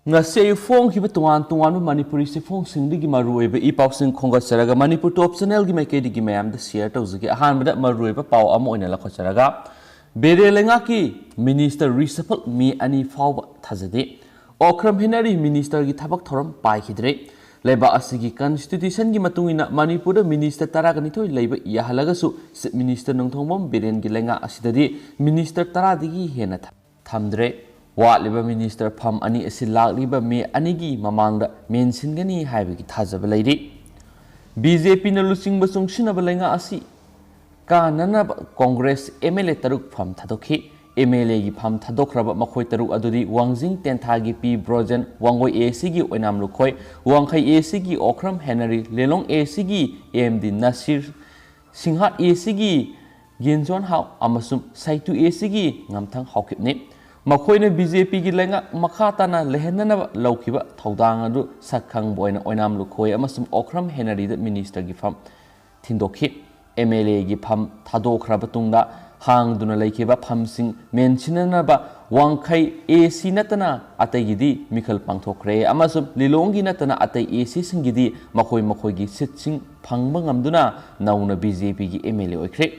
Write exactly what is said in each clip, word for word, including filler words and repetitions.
ꯉꯁꯤ ꯑꯌꯨꯛ ꯐꯣꯡꯈꯤꯕ ꯇꯣꯉꯥꯟ ꯇꯣꯉꯥꯟꯕ ꯃꯅꯤꯄꯨꯔꯤ ꯆꯦꯐꯣꯡꯁꯤꯡꯗꯒꯤ ꯃꯔꯨꯑꯣꯏꯕ ꯏ ꯄꯥꯎꯁꯤꯡ ꯈꯣꯝꯒꯠꯆꯔꯒ ꯃꯅꯤꯄꯨꯔ ꯇꯣꯞ ꯆꯦꯅꯦꯜꯒꯤ ꯃꯥꯏꯀꯩꯗꯒꯤ ꯃꯌꯥꯝꯗ ꯁꯤꯌꯔ ꯇꯧꯖꯒꯦ꯫ ꯑꯍꯥꯟꯕꯗ ꯃꯔꯨꯑꯣꯏꯕ ꯄꯥꯎ ꯑꯃ ꯑꯣꯏꯅ ꯂꯧꯈꯠꯆꯔꯒ, ꯕꯤꯔꯦꯟ ꯂꯩꯉꯥꯛꯀꯤ ꯃꯤꯅꯤꯁꯇꯔ ꯔꯤꯁꯐꯜ ꯃꯦ ꯑꯅꯤ ꯐꯥꯎꯕ ꯊꯥꯖꯗꯦ꯫ ꯑꯣꯀ꯭ꯔꯝ ꯍꯦꯅꯔꯤ ꯃꯤꯅꯤꯁꯇꯔꯒꯤ ꯊꯕꯛ ꯊꯧꯔꯝ ꯄꯥꯏꯈꯤꯗ꯭ꯔꯦ꯫ ꯂꯩꯕꯥꯛ ꯑꯁꯤꯒꯤ ꯀꯟꯁꯇꯤꯇ꯭ꯌꯨꯁꯟꯒꯤ ꯃꯇꯨꯡ ꯏꯟꯅ ꯃꯅꯤꯄꯨꯔꯗ ꯃꯤꯅꯤꯁꯇꯔ ꯇꯔꯥꯒ ꯅꯤꯊꯣꯏ ꯂꯩꯕ ꯌꯥꯍꯜꯂꯒꯁꯨ ꯆꯤꯐ ꯃꯤꯅꯤꯁꯇꯔ ꯅꯣꯡꯊꯣꯡꯕꯝ ꯕꯤꯔꯦꯟꯒꯤ ꯂꯩꯉꯥꯛ ꯑꯁꯤꯗꯗꯤ ꯃꯤꯅꯤꯁꯇꯔ ꯇꯔꯥꯗꯒꯤ ꯍꯦꯟꯅ ꯊꯝꯗ꯭ꯔꯦ꯫ ꯋꯥꯠꯂꯤꯕ ꯃꯤꯅꯤꯁꯇꯔ ꯐꯝ ꯑꯅꯤ ꯑꯁꯤ ꯂꯥꯛꯂꯤꯕ ꯃꯦ ꯑꯅꯤꯒꯤ ꯃꯃꯥꯡꯗ ꯃꯦꯟꯁꯤꯟꯒꯅꯤ ꯍꯥꯏꯕꯒꯤ ꯊꯥꯖꯕ ꯂꯩꯔꯤ꯫ ꯕꯤ ꯖꯦ ꯄꯤꯅ ꯂꯨꯆꯤꯡꯕ ꯆꯨꯡꯁꯤꯟꯅꯕ ꯂꯩꯉꯥꯛ ꯑꯁꯤ ꯀꯥꯟꯅꯅꯕ ꯀꯣꯡꯒ꯭ꯔꯦꯁ ꯑꯦꯝ ꯑꯦꯜ ꯑꯦ ꯇꯔꯨꯛ ꯐꯝ ꯊꯥꯗꯣꯛꯈꯤ꯫ ꯑꯦꯝ ꯑꯦꯜ ꯑꯦꯒꯤ ꯐꯝ ꯊꯥꯗꯣꯛꯈ꯭ꯔꯕ ꯃꯈꯣꯏ ꯇꯔꯨꯛ ꯑꯗꯨꯗꯤ ꯋꯥꯡꯖꯤꯡ ꯇꯦꯟꯊꯥꯒꯤ ꯄꯤ ꯕ꯭ꯔꯣꯖꯦꯟ, ꯋꯥꯡꯒꯣꯏ ꯑꯦ ꯁꯤꯒꯤ ꯑꯣꯏꯅꯥꯝ ꯂꯨꯈꯣꯏ, ꯋꯥꯡꯈꯩ ꯑꯦ ꯁꯤꯒꯤ ꯑꯣꯀ꯭ꯔꯝ ꯍꯦꯅꯔꯤ, ꯂꯤꯂꯣꯡ ꯑꯦ ꯁꯤꯒꯤ ꯑꯦꯝ ꯗꯤ ꯅꯁꯤꯔ, ꯁꯤꯡꯍꯥꯠ ꯑꯦ ꯁꯤꯒꯤ ꯒꯤꯟꯖꯣꯟ ꯍꯥꯎ ꯑꯃꯁꯨꯡ ꯁꯥꯏꯇꯨ ꯑꯦ ꯁꯤꯒꯤ ꯉꯝꯊꯪ ꯍꯥꯎꯀꯤꯞꯅꯤ꯫ ꯃꯈꯣꯏꯅ ꯕꯤ ꯖꯦ ꯄꯤꯒꯤ ꯂꯩꯉꯥꯛ ꯃꯈꯥ ꯇꯥꯅ ꯂꯩꯍꯟꯅꯅꯕ ꯂꯧꯈꯤꯕ ꯊꯧꯗꯥꯡ ꯑꯗꯨ ꯁꯛꯈꯪꯕ ꯑꯣꯏꯅ ꯑꯣꯏꯅꯥꯝ ꯂꯨꯈꯣꯏ ꯑꯃꯁꯨꯡ ꯑꯣꯀ꯭ꯔꯝ ꯍꯦꯅꯔꯤꯗ ꯃꯤꯅꯤꯁꯇꯔꯒꯤ ꯐꯝ ꯊꯤꯟꯗꯣꯛꯈꯤ꯫ ꯑꯦꯝ ꯑꯦꯜ ꯑꯦꯒꯤ ꯐꯝ ꯊꯥꯗꯣꯛꯈ꯭ꯔꯕ ꯇꯨꯡꯗ ꯍꯥꯡꯗꯨꯅ ꯂꯩꯈꯤꯕ ꯐꯝꯁꯤꯡ ꯃꯦꯟꯁꯤꯟꯅꯅꯕ ꯋꯥꯡꯈꯩ ꯑꯦ ꯁꯤ ꯅꯠꯇꯅ ꯑꯇꯩꯒꯤꯗꯤ ꯃꯤꯈꯜ ꯄꯥꯡꯊꯣꯛꯈ꯭ꯔꯦ ꯑꯃꯁꯨꯡ ꯂꯤꯂꯣꯡꯒꯤ ꯅꯠꯇꯅ ꯑꯇꯩ ꯑꯦ ꯁꯤꯁꯤꯡꯒꯤꯗꯤ ꯃꯈꯣꯏ ꯃꯈꯣꯏꯒꯤ ꯁꯤꯠꯁꯤꯡ ꯐꯪꯕ ꯉꯝꯗꯨꯅ ꯅꯧꯅ ꯕꯤ ꯖꯦ ꯄꯤꯒꯤ ꯑꯦꯝ ꯑꯦꯜ ꯑꯦ ꯑꯣꯏꯈ꯭ꯔꯦ꯫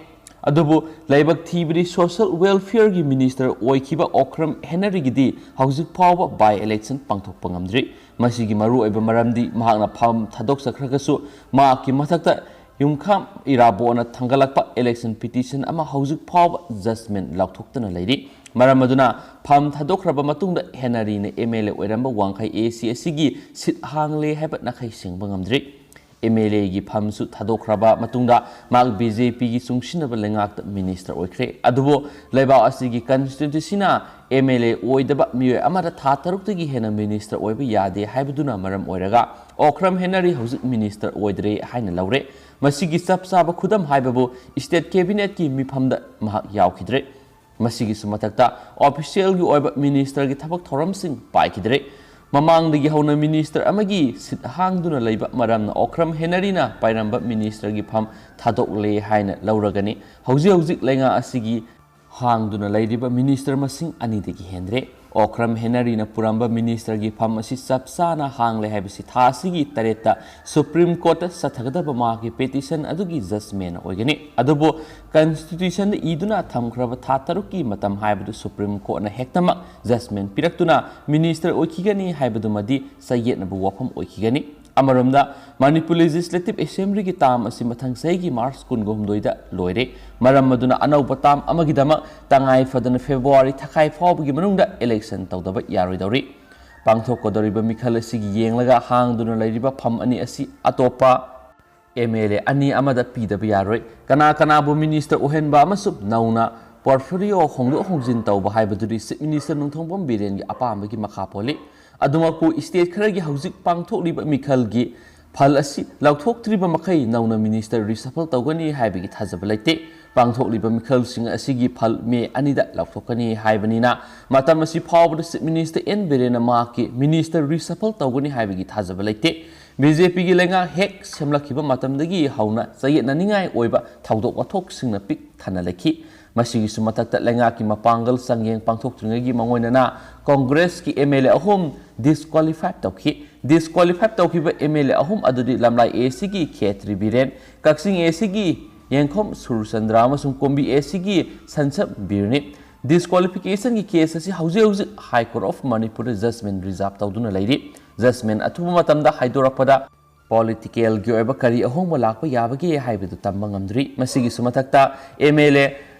ꯑꯗꯨꯕꯨ ꯂꯥꯏꯕꯛ ꯊꯤꯕꯗꯤ ꯁꯣꯁꯤꯌꯦꯜ ꯋꯦꯜꯐꯤꯌꯔꯒꯤ ꯃꯤꯅꯤꯁꯇꯔ ꯑꯣꯏꯈꯤꯕ ꯑꯣꯀ꯭ꯔꯝ ꯍꯦꯅꯔꯤꯒꯤꯗꯤ ꯍꯧꯖꯤꯛ ꯐꯥꯎꯕ ꯕꯥꯏ ꯏꯂꯦꯛꯁꯟ ꯄꯥꯡꯊꯣꯛꯄ ꯉꯝꯗ꯭ꯔꯤ꯫ ꯃꯁꯤꯒꯤ ꯃꯔꯨꯑꯣꯏꯕ ꯃꯔꯝꯗꯤ ꯃꯍꯥꯛꯅ ꯐꯝ ꯊꯥꯗꯣꯛꯆꯈ꯭ꯔꯒꯁꯨ ꯃꯍꯥꯛꯀꯤ ꯃꯊꯛꯇ ꯌꯨꯝꯈꯥꯝ ꯏꯔꯥꯕꯣꯠꯅ ꯊꯥꯡꯒꯠꯂꯛꯄ ꯏꯂꯦꯛꯁꯟ ꯄꯤꯇꯤꯁꯟ ꯑꯃ ꯍꯧꯖꯤꯛ ꯐꯥꯎꯕ ꯖꯁꯃꯦꯟ ꯂꯥꯎꯊꯣꯛꯇꯅ ꯂꯩꯔꯤ꯫ ꯃꯔꯝ ꯑꯗꯨꯅ ꯐꯝ ꯊꯥꯗꯣꯛꯈ꯭ꯔꯕ ꯃꯇꯨꯡꯗ ꯍꯦꯅꯔꯤꯅ ꯑꯦꯝ ꯑꯦꯜ ꯑꯦ ꯑꯣꯏꯔꯝꯕ ꯋꯥꯡꯈꯩ ꯑꯦ ꯁꯤ ꯑꯁꯤꯒꯤ ꯁꯤꯠ ꯍꯥꯡꯂꯦ ꯍꯥꯏꯕ ꯅꯥꯈꯩ ꯁꯦꯡꯕ ꯉꯝꯗ꯭ꯔꯤ꯫ ꯑꯦꯝ ꯑꯦꯜ ꯑꯦꯒꯤ ꯐꯝꯁꯨ ꯊꯥꯗꯣꯛꯈ꯭ꯔꯕ ꯃꯇꯨꯡꯗ ꯃꯍꯥꯛ ꯕꯤ ꯖꯦ ꯄꯤꯒꯤ ꯆꯨꯡꯁꯤꯟꯅꯕ ꯂꯩꯉꯥꯛꯇ ꯃꯤꯅꯤꯁꯇꯔ ꯑꯣꯏꯈ꯭ꯔꯦ꯫ ꯑꯗꯨꯕꯨ ꯂꯩꯕꯥꯛ ꯑꯁꯤꯒꯤ ꯀꯟꯁꯇꯤꯇ꯭ꯌꯨꯁꯤꯅ ꯑꯦꯝ ꯑꯦꯜ ꯑꯦ ꯑꯣꯏꯗꯕ ꯃꯤꯑꯣꯏ ꯑꯃꯗ ꯊꯥ ꯇꯔꯨꯛꯇꯒꯤ ꯍꯦꯟꯅ ꯃꯤꯅꯤꯁꯇꯔ ꯑꯣꯏꯕ ꯌꯥꯗꯦ ꯍꯥꯏꯕꯗꯨꯅ ꯃꯔꯝ ꯑꯣꯏꯔꯒ ꯑꯣꯀ꯭ꯔꯝ ꯍꯦꯅꯔꯤ ꯍꯧꯖꯤꯛ ꯃꯤꯅꯤꯁꯇꯔ ꯑꯣꯏꯗ꯭ꯔꯦ ꯍꯥꯏꯅ ꯂꯧꯔꯦ꯫ ꯃꯁꯤꯒꯤ ꯆꯞ ꯆꯥꯕ ꯈꯨꯗꯝ ꯍꯥꯏꯕꯕꯨ ꯁ꯭ꯇꯦꯠ ꯀꯦꯕꯤꯅꯦꯠꯀꯤ ꯃꯤꯐꯝꯗ ꯃꯍꯥꯛ ꯌꯥꯎꯈꯤꯗ꯭ꯔꯦ꯫ ꯃꯁꯤꯒꯤꯁꯨ ꯃꯊꯛꯇ ꯑꯣꯐꯤꯁꯤꯌꯦꯜꯒꯤ ꯑꯣꯏꯕ ꯃꯤꯅꯤꯁꯇꯔꯒꯤ ꯊꯕꯛ ꯊꯧꯔꯝꯁꯤꯡ ꯄꯥꯏꯈꯤꯗ꯭ꯔꯦ꯫ ꯃꯃꯥꯡꯗꯒꯤ ꯍꯧꯅ ꯃꯤꯅꯤꯁꯇꯔ ꯑꯃꯒꯤ ꯁꯤꯠ ꯍꯥꯡꯗꯨꯅ ꯂꯩꯕ ꯃꯔꯝꯅ ꯑꯣꯀ꯭ꯔꯝ ꯍꯦꯅꯔꯤꯅ ꯄꯥꯏꯔꯝꯕ ꯃꯤꯅꯤꯁꯇꯔꯒꯤ ꯐꯝ ꯊꯥꯗꯣꯛꯂꯦ ꯍꯥꯏꯅ ꯂꯧꯔꯒꯅꯤ꯫ ꯍꯧꯖꯤꯛ ꯍꯧꯖꯤꯛ ꯂꯩꯉꯥꯛ ꯑꯁꯤꯒꯤ ꯍꯥꯡꯗꯨꯅ ꯂꯩꯔꯤꯕ ꯃꯤꯅꯤꯁꯇꯔ ꯃꯁꯤꯡ ꯑꯅꯤꯗꯒꯤ ꯍꯦꯟꯗ꯭ꯔꯦ꯫ ꯑꯣꯀ꯭ꯔꯝ ꯍꯦꯅꯔꯤꯅ ꯄꯨꯔꯝꯕ ꯃꯤꯅꯤꯁꯇꯔꯒꯤ ꯐꯝ ꯑꯁꯤ ꯆꯞ ꯆꯥꯅ ꯍꯥꯡꯂꯦ ꯍꯥꯏꯕꯁꯤ ꯊꯥ ꯑꯁꯤꯒꯤ ꯇꯔꯦꯠꯇ ꯁꯨꯄ꯭ꯔꯤꯝ ꯀꯣꯔꯠꯇ ꯆꯠꯊꯒꯗꯕ ꯃꯍꯥꯛꯀꯤ ꯄꯦꯇꯤꯁꯟ ꯑꯗꯨꯒꯤ ꯖꯖꯃꯦꯟ ꯑꯣꯏꯒꯅꯤ꯫ ꯑꯗꯨꯕꯨ ꯀꯟꯁꯇꯤꯇ꯭ꯌꯨꯁꯟꯗ ꯏꯗꯨꯅ ꯊꯝꯈ꯭ꯔꯕ ꯊꯥ ꯇꯔꯨꯛꯀꯤ ꯃꯇꯝ ꯍꯥꯏꯕꯗꯨ ꯁꯨꯄ꯭ꯔꯤꯝ ꯀꯣꯔꯠꯅ ꯍꯦꯛꯇꯃꯛ ꯖꯖꯃꯦꯟ ꯄꯤꯔꯛꯇꯨꯅ ꯃꯤꯅꯤꯁꯇꯔ ꯑꯣꯏꯈꯤꯒꯅꯤ ꯍꯥꯏꯕꯗꯨꯃꯗꯤ ꯆꯌꯦꯠꯅꯕ ꯋꯥꯐꯝ ꯑꯣꯏꯈꯤꯒꯅꯤ꯫ ꯑꯃꯔꯣꯝꯗ, ꯃꯅꯤꯄꯨꯔ ꯂꯦꯖꯤꯁꯂꯦꯇꯤꯚ ꯑꯦꯁꯦꯝꯕ꯭ꯂꯤꯒꯤ ꯇꯥꯝ ꯑꯁꯤ ꯃꯊꯪ ꯆꯍꯤꯒꯤ ꯃꯥꯔꯆ ꯀꯨꯟꯒ ꯍꯨꯝꯗꯣꯏꯗ ꯂꯣꯏꯔꯦ꯫ ꯃꯔꯝ ꯑꯗꯨꯅ ꯑꯅꯧꯕ ꯇꯥꯝ ꯑꯃꯒꯤꯗꯃꯛ ꯇꯉꯥꯏ ꯐꯗꯅ ꯐꯦꯕ꯭ꯔꯨꯋꯥꯔꯤ ꯊꯈꯥꯏ ꯐꯥꯎꯕꯒꯤ ꯃꯅꯨꯡꯗ ꯏꯂꯦꯛꯁꯟ ꯇꯧꯗꯕ ꯌꯥꯔꯣꯏꯗꯧꯔꯤ꯫ ꯄꯥꯡꯊꯣꯛꯀꯗꯧꯔꯤꯕ ꯃꯤꯈꯜ ꯑꯁꯤꯒꯤ ꯌꯦꯡꯂꯒ ꯍꯥꯡꯗꯨꯅ ꯂꯩꯔꯤꯕ ꯐꯝ ꯑꯅꯤ ꯑꯁꯤ ꯑꯇꯣꯞꯄ ꯑꯦꯝ ꯑꯦꯜ ꯑꯦ ꯑꯅꯤ ꯑꯃꯗ ꯄꯤꯗꯕ ꯌꯥꯔꯣꯏ꯫ ꯀꯅꯥ ꯀꯅꯥꯕꯨ ꯃꯤꯅꯤꯁꯇꯔ ꯑꯣꯏꯍꯟꯕ ꯑꯃꯁꯨꯡ ꯅꯧꯅ ꯄꯣꯔꯠꯐꯣꯂꯤꯑꯣ ꯍꯣꯡꯗꯣꯛ ꯍꯣꯡꯖꯤꯟ ꯇꯧꯕ ꯍꯥꯏꯕꯗꯨꯗꯤ ꯆꯤꯐ ꯃꯤꯅꯤꯁꯇꯔ ꯅꯣꯡꯊꯣꯝꯕꯝ ꯕꯤꯔꯦꯟꯒꯤ ꯑꯄꯥꯝꯕꯒꯤ ꯃꯈꯥ ꯄꯣꯜꯂꯤ꯫ ꯑꯗꯨꯃꯛꯄꯨ, ꯁ꯭ꯇꯦꯠ ꯈꯔꯒꯤ ꯍꯧꯖꯤꯛ ꯄꯥꯡꯊꯣꯛꯂꯤꯕ ꯃꯤꯈꯜꯒꯤ ꯐꯜ ꯑꯁꯤ ꯂꯥꯎꯊꯣꯛꯇ꯭ꯔꯤꯕ ꯃꯈꯩ ꯅꯧꯅ ꯃꯤꯅꯤꯁꯇꯔ ꯔꯤꯁꯐꯜ ꯇꯧꯒꯅꯤ ꯍꯥꯏꯕꯒꯤ ꯊꯥꯖꯕ ꯂꯩꯇꯦ꯫ ꯄꯥꯡꯊꯣꯛꯂꯤꯕ ꯃꯤꯈꯜꯁꯤꯡ ꯑꯁꯤꯒꯤ ꯐꯜ ꯃꯦ ꯑꯅꯤꯗ ꯂꯥꯎꯊꯣꯛꯀꯅꯤ ꯍꯥꯏꯕꯅꯤꯅ, ꯃꯇꯝ ꯑꯁꯤ ꯐꯥꯎꯕꯗ ꯆꯤꯐ ꯃꯤꯅꯤꯁꯇꯔ ꯑꯦꯟ ꯕꯤꯔꯦꯟꯅ ꯃꯍꯥꯛꯀꯤ ꯃꯤꯅꯤꯁꯇꯔ ꯔꯤꯁꯐꯜ ꯇꯧꯒꯅꯤ ꯍꯥꯏꯕꯒꯤ ꯊꯥꯖꯕ ꯂꯩꯇꯦ꯫ ꯕꯤ ꯖꯦ ꯄꯤꯒꯤ ꯂꯩꯉꯥꯛ ꯍꯦꯛ ꯁꯦꯝꯂꯛꯈꯤꯕ ꯃꯇꯝꯗꯒꯤ ꯍꯧꯅ ꯆꯌꯦꯠꯅꯅꯤꯡꯉꯥꯏ ꯑꯣꯏꯕ ꯊꯧꯗꯣꯛ ꯋꯥꯊꯣꯛꯁꯤꯡꯅ ꯄꯤꯛ ꯊꯟꯅ ꯂꯩꯈꯤ꯫ ꯃꯁꯤꯒꯤꯁꯨ ꯃꯊꯛꯇ, ꯂꯩꯉꯥꯛꯀꯤ ꯃꯄꯥꯡꯒꯜ ꯆꯥꯡꯌꯦꯡ ꯄꯥꯡꯊꯣꯛꯇ꯭ꯔꯤꯉꯩꯒꯤ ꯃꯉꯣꯏꯅꯅ ꯀꯣꯡꯒ꯭ꯔꯦꯁꯀꯤ ꯑꯦꯝ ꯑꯦꯜ ꯑꯦ ꯑꯍꯨꯝ ꯗꯤꯁꯀ꯭ꯋꯥꯂꯤꯐꯥꯏ ꯇꯧꯈꯤ꯫ ꯗꯤꯁꯀ꯭ꯋꯥꯂꯤꯐꯥꯏ ꯇꯧꯈꯤꯕ ꯑꯦꯝ ꯑꯦꯜ ꯑꯦ ꯑꯍꯨꯝ ꯑꯗꯨꯗꯤ ꯂꯝꯂꯥꯏ ꯑꯦ ꯁꯤꯒꯤ ꯈꯦꯇ꯭ꯔꯤ ꯕꯤꯔꯦꯟ, ꯀꯛꯆꯤꯡ ꯑꯦ ꯁꯤꯒꯤ ꯌꯦꯡꯈꯣꯝ ꯁꯨꯔꯆꯟꯗ꯭ꯔ ꯑꯃꯁꯨꯡ ꯀꯨꯝꯕꯤ ꯑꯦ ꯁꯤꯒꯤ ꯁꯟꯁꯞ ꯕꯤꯔꯅꯤ꯫ ꯗꯤꯁꯀ꯭ꯋꯥꯂꯤꯐꯤꯀꯦꯁꯟꯒꯤ ꯀꯦꯁ ꯑꯁꯤ ꯍꯧꯖꯤꯛ ꯍꯧꯖꯤꯛ ꯍꯥꯏ ꯀꯣꯔꯠ ꯑꯣꯐ ꯃꯅꯤꯄꯨꯔꯗ ꯖꯖꯃꯦꯟ ꯔꯤꯖꯥꯔꯚ ꯇꯧꯗꯨꯅ ꯂꯩꯔꯤ꯫ ꯖꯖꯃꯦꯟ ꯑꯊꯨꯕ ꯃꯇꯝꯗ ꯍꯥꯏꯗꯣꯔꯛꯄꯗ ꯄꯣꯂꯤꯇꯤꯀꯦꯜꯒꯤ ꯑꯣꯏꯕ ꯀꯔꯤ ꯑꯍꯣꯡꯕ ꯂꯥꯛꯄ ꯌꯥꯕꯒꯦ ꯍꯥꯏꯕꯗꯨ ꯇꯝꯕ ꯉꯝꯗ꯭ꯔꯤ꯫ ꯃꯁꯤꯒꯤꯁꯨ ꯃꯊꯛꯇ, ꯑꯦꯝ ꯑꯦꯜ ꯑꯦ